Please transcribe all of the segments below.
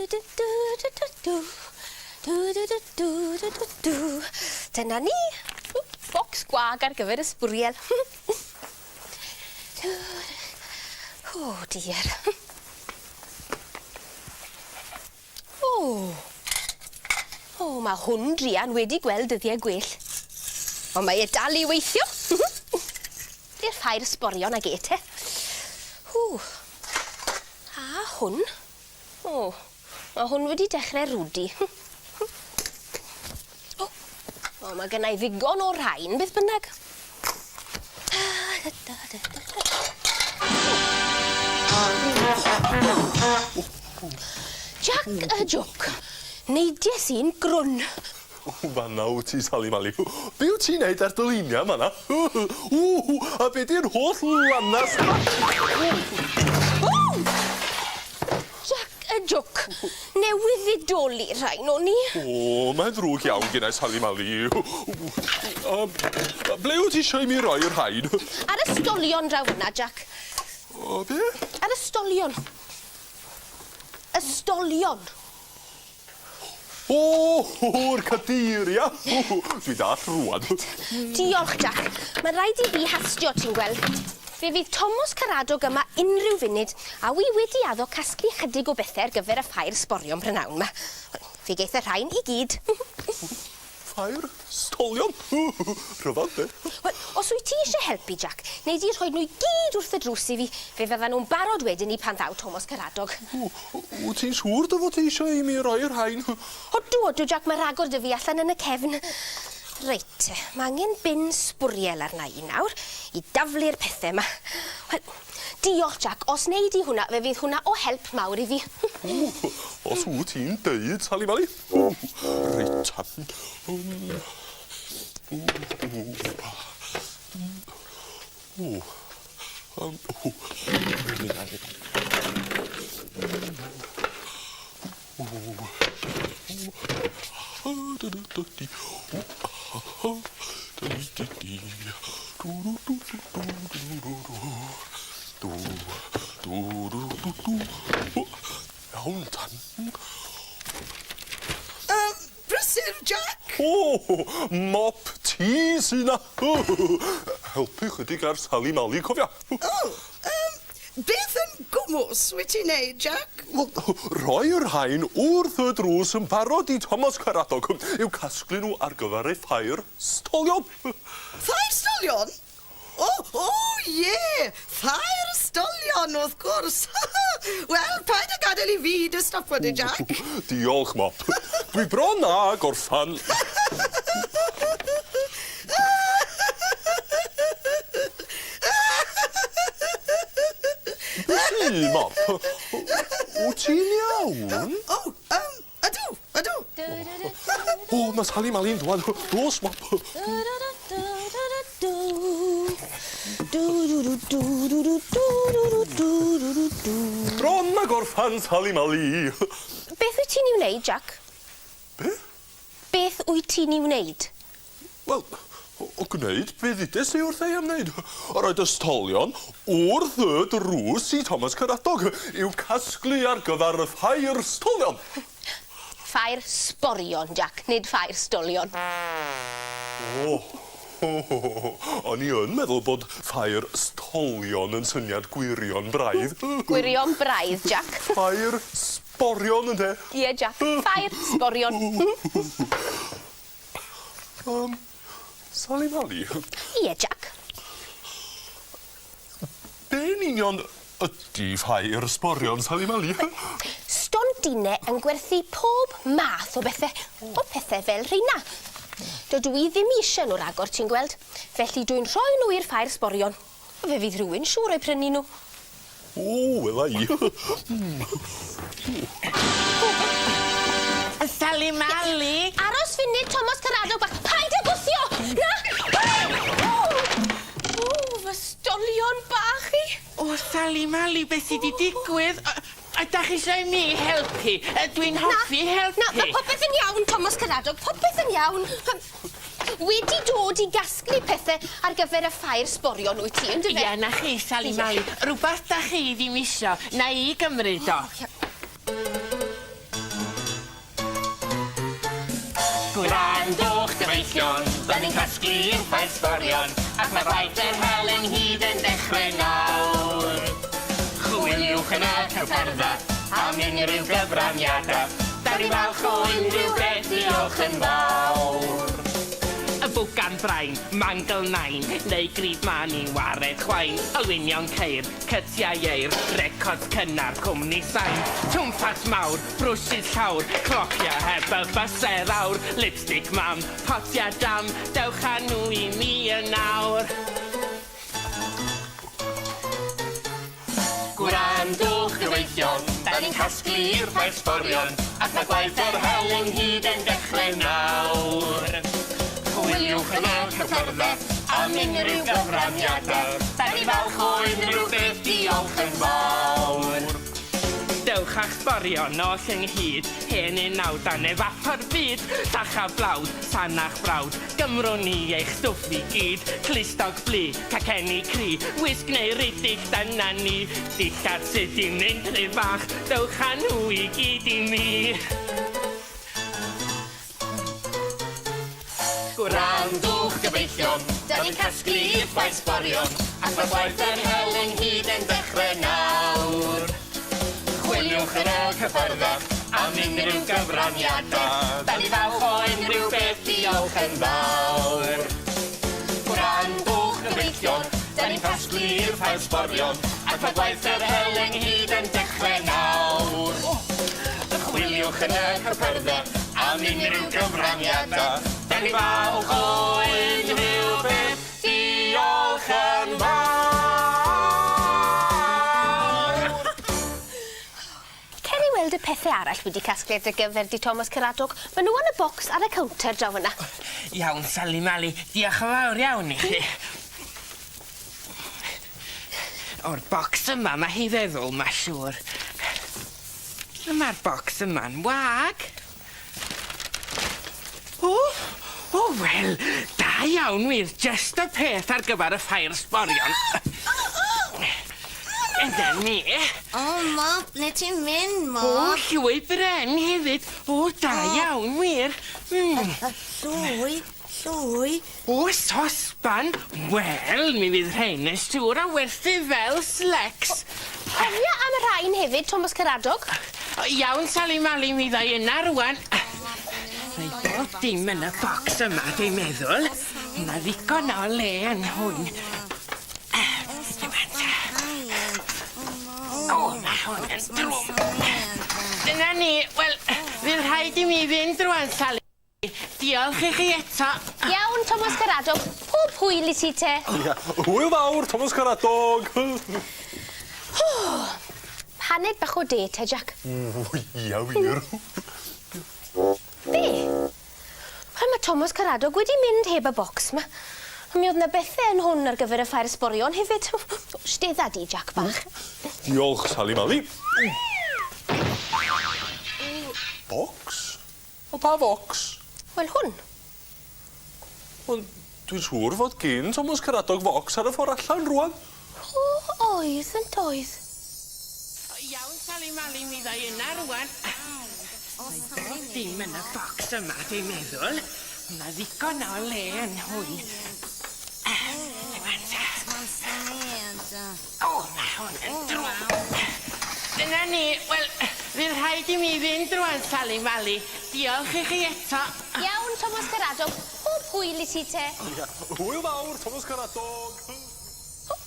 du du du du du. Du du du du du du du. Dyna ni. Bocs gwag ar gyfer y sbwriel. O diar. O! O, mae hwn druan wedi gweld dyddiau gwell. Ond mae e dal i weithio. I'r ffair sborion ag e te. Ww. A hwn. O, mae hwn wedi dechrau rwdi. O, o mae gennai ddigon o rhain, beth bynnag. Jac y jôc. Neidies i'n grwn. O, fan'na wyt ti, Sali Mali. Be wyt ti'n neud ar dy liniau fan'na? Ww, a be di'r holl lanast 'ma? Ww! Jac y jôc. Newydd ddidoli rhain o'n i. O, mae'n ddrwg iawn gennai Sali Mali. Yym, ble wyt ti eisiau i mi roi'r rhain? Ar y stolion draw fan'na, Jac. O, be? Ar y stolion. Y stolion. O, o'r cadeiria! Dwi'n dallt rŵan. Diolch, Jac. Mae'n rhaid i fi hastio, ti'n gweld. Fe fydd Tomos Caradog yma unrhyw funud, a wi wedi addo casglu chydig o bethe ar gyfer y ffair sborion prynawn 'ma. Fe geith y rhain i gyd. Ffair stolion? Rhyfedd de. Wel, os wyt ti eisiau helpu, Jac, wnei di rhoi nhw i gyd wrth y drws i fi. Fe fyddan nhw'n barod wedyn 'ny pan ddaw Tomos Caradog. Wyt ti'n siŵr dy fod ti eisiau i mi roi'r rhain? Odw, odw, Jac, mae rhagor 'da fi allan yn y cefn. Reit te, mae angen bin sbwriel arna i nawr i daflu'r pethe 'ma. Wel, diolch, Jac, os wnei di hwnna, fe fydd hwnna o help mawr i fi. O, os wyt ti'n deud, Sali Mali. Reit ta. O, o, Iawn ta. Prysur, Jac? O, mop ti sy 'na. Helpu chydig ar Sali Mali, cofia. O, yym, beth yn gwmws wyt ti'n neud, Jac? Wel, rhoi'r rhain wrth y drws yn barod i Tomos Caradog i'w casglu nhw ar gyfer ei ffair stolion. Ffair stolion? O, o, ie! Ffair stolion, wrth gwrs! Wel, paid â gadael i fi dy stopo di, Jac. Diolch, Mop. Dwi bron â gorffan. Be sy, Mop? Wyt ti'n iawn? O, yym, ydw, ydw. O, mae Sali Mali'n dŵad. Dos, Mop. Bron a gorffan, Sali Mali. Beth wyt ti'n ei wneud, Jac? Be? Beth wyt ti'n ei wneud? Wel, o gwneud be ddudes i wrtha i am wneud. O roid y stolion wrth y drws i Thomas Caradog i'w casglu ar gyfer y ffair stolion. Ffair sborion, Jac, nid ffair stolion. O, o'n i yn meddwl bod ffair stolion yn syniad gwirion braidd. Gwirion braidd, Jac. Ffair sborion, ynte? Ie, Jac, ffair sborion. Yym, Sali Mali? Ie, Jac? Be yn union ydi ffair sborion, Sali Mali? Stondine yn gwerthu pob math o bethe, o pethe fel rheina. Dydw i ddim eisiau nhw ragor, ti'n gweld, felly dwi'n rhoi nhw i'r ffair sborion. Fe fydd rhywun siŵr o'u prynu nhw. O, wela i. Sali Mali! Aros funud, Tomos Caradog bach. Paid â gwthio! Na! O! O, fy stolion bach i! O, Sali Mali, beth sy 'di digwydd? Ydach chi eisiau i mi helpu? Dwi'n hoffi helpu. Na, mae popeth yn iawn, Tomos Caradog, popeth yn iawn. Wedi dod i gasglu pethe ar gyfer y ffair sborion wyt ti, yndyfe? Ie, 'na chi, Sali Mali. Rwbath 'dach chi ddim isio, na i gymryd o. gyfeillion, da ni'n casglu i'r ffair sborion, ac mae gwaith yr hel ynghyd yn dechrau nawr. Chwiliwch yn y cypyrdda am unrhyw gyfraniadau, da ni'n falch o unrhyw beth, diolch yn fawr. Y bwgan brain, mangl nain, neu grib mân i wared chwain, olwynion ceir, cytiau ieir, records cynnar cwmni sain, twmffat mawr, brwsys llawr, clociau heb y bysedd aur, lipstick mam, potiau dam, dewch â nhw i mi yn awr. Gwrandwch gyfeillion, da ni'n casglu i'r ffair sborion, ac mae gwaith yr hel ynghyd yn dechrau nawr. Chwiliwch yn y cypyrdda am unrhyw gyfraniadau, da ni'n falch o unrhyw beth, diolch yn fawr. Dewch â'ch sborion oll ynghyd, hen unawd a nef o'r byd, llach a blawd, sanach brawd, Gymrwn ni eich stwff i gyd, clustog blu, cacenni cri, wisg neu ridill, dyna ni, dillad sydd 'di mynd rhy fach, dewch â nhw i gyd i mi. Gwrandwch gyfeillion, da ni'n casglu i'r ffair sborion, ac mae gwaith yr hel ynghyd yn dechrau nawr. Chwiliwch yn y cypyrdda am unrhyw gyfraniadau, da ni falch o unrhyw beth, diolch yn fawr. Gwrandwch gyfeillion, da ni'n casglu i'r ffair sborion, ac mae gwaith yr hel ynghyd yn dechrau nawr. Chwiliwch yn y cypyrdda am unrhyw gyfraniadau, da ni falch o unrhyw beth, diolch yn fawr. Cer i weld y pethe arall wi 'di casglu ar dy gyfer di Thomas Caradog. Ma' nhw yn y bocs ar y cownter draw fyn 'na. Iawn, Sali Mali, diolch yn fawr iawn i chi. O'r bocs yma ma' hi feddwl, ma' siŵr. Ma'r bocs yma'n wag. O! O, wel, da iawn wir, jyst y peth ar gyfer y ffair sborion. Yna ni. O, Mop, ble ti'n mynd, Mop? O, llwy bren hefyd. O, da iawn wir. Llwy, llwy. O, sosban. Wel, mi fydd rhein yn siŵr o werthu fel slecs. Cofia am y rhain hefyd, Thomas Caradog. Iawn, Sali Mali, mi ddoi yna rŵan. Mae bob dim yn y bocs yma, dwi'n meddwl. Mae ddigon o le yn hwn. Rŵan ta. O, mae hwn yn drwm. Dyna ni. Wel, fydd rhaid i mi fynd rŵan, Sali. Diolch i chi eto. Iawn, Thomas Caradog. Pob hwyl i ti te. Ia. Hwyl fawr, Thomas Caradog. Paned bach o de te, Jack. O, ia wir. Be? Wel, mae Thomas Caradog wedi mynd heb y bocs 'ma. A mi oedd 'na bethe yn hwn ar gyfer y ffair sborion hefyd. Stedda di, Jack bach. Diolch, Sali Mali. Bocs? O pa focs? Wel, hwn. Wel, dwi'n siŵr fod gin Thomas Caradog focs ar y ffordd allan rŵan. O, oedd yn doedd. Iawn, Sali Mali, mi ddoi yna rŵan. Mae bob dim yn y bocs yma, dwi'n meddwl. Mae ddigon o le yn hwn. Rŵan ta. O, mae hwn yn drwm. Dyna ni. Wel, fydd rhaid i mi fynd rŵan, Sali Mali. Diolch i chi eto. Iawn, Thomas Caradog. Pob hwyl i ti te. Ia. Hwyl fawr, Thomas Caradog. O,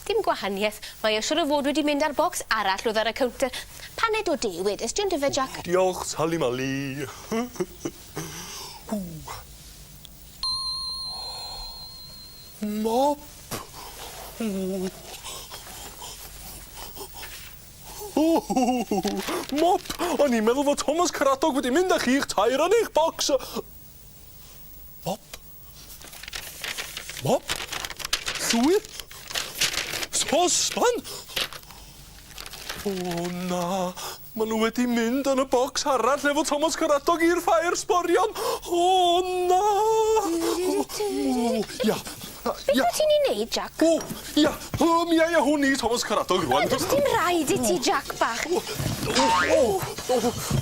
dim gwahaniaeth. Mae o siŵr o fod wedi mynd â'r bocs arall oedd ar y cownter. Paned o de wedes di on'd yfe, Jack? Diolch, Sali Mali. Mop! Mop! O'n i'n meddwl fod Thomas Caradog wedi mynd â chi'ch tair yn eich bocs. Mop! Mop! Llwy! Sosban! O na, maen nhw wedi mynd yn y bocs arall efo Thomas Caradog i'r ffair sborion. O na! O, ia. Beth wyt ti'n ei wneud, Jack? O, ia, o, mi ai â hwn i Thomas Caradog rwan. Does dim rhaid i ti, Jack bach. O, o, o,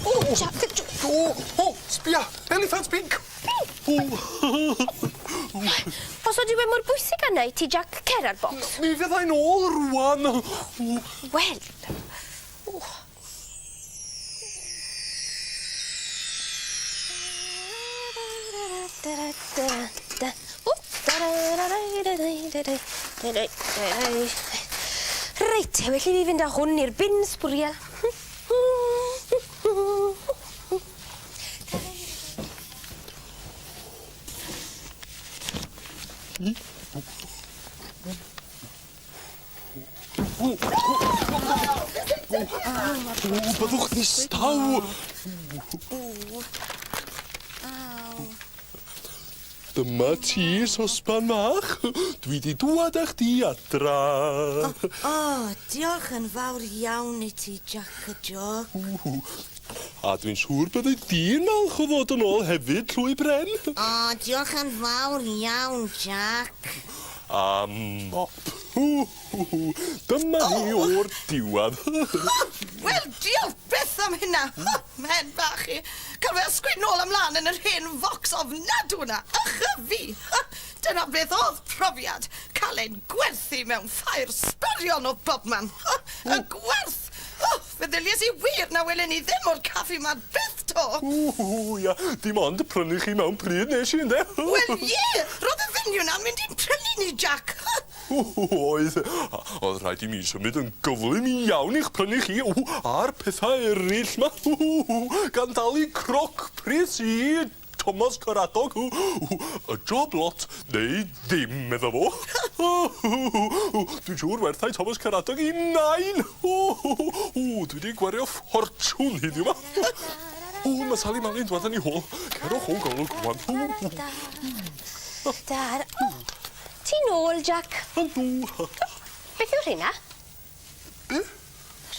O, Jack. O, o, sbia, eliffant pinc. O. Os ydyw e mor bwysig â 'na i ti, Jac, cer â'r bocs. Mi fyddai'n ôl rŵan. O. Wel. O. Reit, well i fi fynd â hwn i'r bin sbwriel. O, byddwch ddistaw! Dyma ti, sosban fach. Dwi 'di dŵad â chdi adra. O, diolch yn fawr iawn i ti, Jac y Joc. A dwi'n siŵr byddi di'n falch o ddod yn ôl hefyd, Llwy Bren. O, diolch yn fawr iawn, Jac. A mop. Dyma ni o'r diwedd. Wel, diolch byth am hynna. Mhen bach i. Cael fy ysgwyd nôl a mlan yn yr hen focs ofnadw 'na. Ych a fi! Dyna beth o'dd profiad. Cael ein gwerthu mewn ffair sbarion o bobman. Y gwerth! O, feddylies i wir na welen i ddim o'r caffi 'ma byth 'to. Ww, ia, dim ond prynu chi mewn pryd nes i, ynde? Wel, ie! Roedd y fenyw 'na'n mynd i'n prynu ni, Jac. Oedd. Oedd rhaid i mi symud yn gyflym iawn i'ch prynu chi, a'r pethau eraill 'ma, gan dalu croc pris i Tomos Caradog, y job lot neu ddim, medda fo. Dwi'n siŵr werthai Tomos Caradog i nain. Dwi wedi gwario ffortiwn heddiw 'ma. O, mae Sali Mali'n dwad yn ei hôl. Cerwch o golwg rwan. Dar. Ti nôl, Jac. Ydw. Beth yw'r rheina? Be?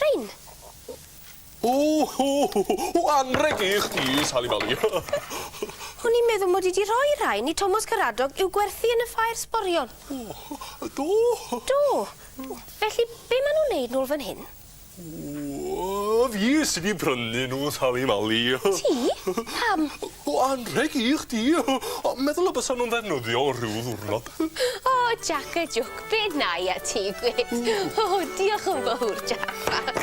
Rhein. O, o, o, anreg i chdi, Sali Mali. O'n i'n meddwl mod i 'di rhoi rhain i Tomos Caradog i'w gwerthu yn y ffair sborion. O, do? Do. Felly, be maen nhw'n neud nôl fan hyn? O, fi sy 'di prynu nhw, Sali Mali. Ti? Pam? O, anrheg i chdi. O, meddwl y bysa nhw'n ddefnyddiol rhyw ddiwrnod. O, Jac y Jwc, be na i a ti, gwed. O, diolch yn fawr, Jac bach.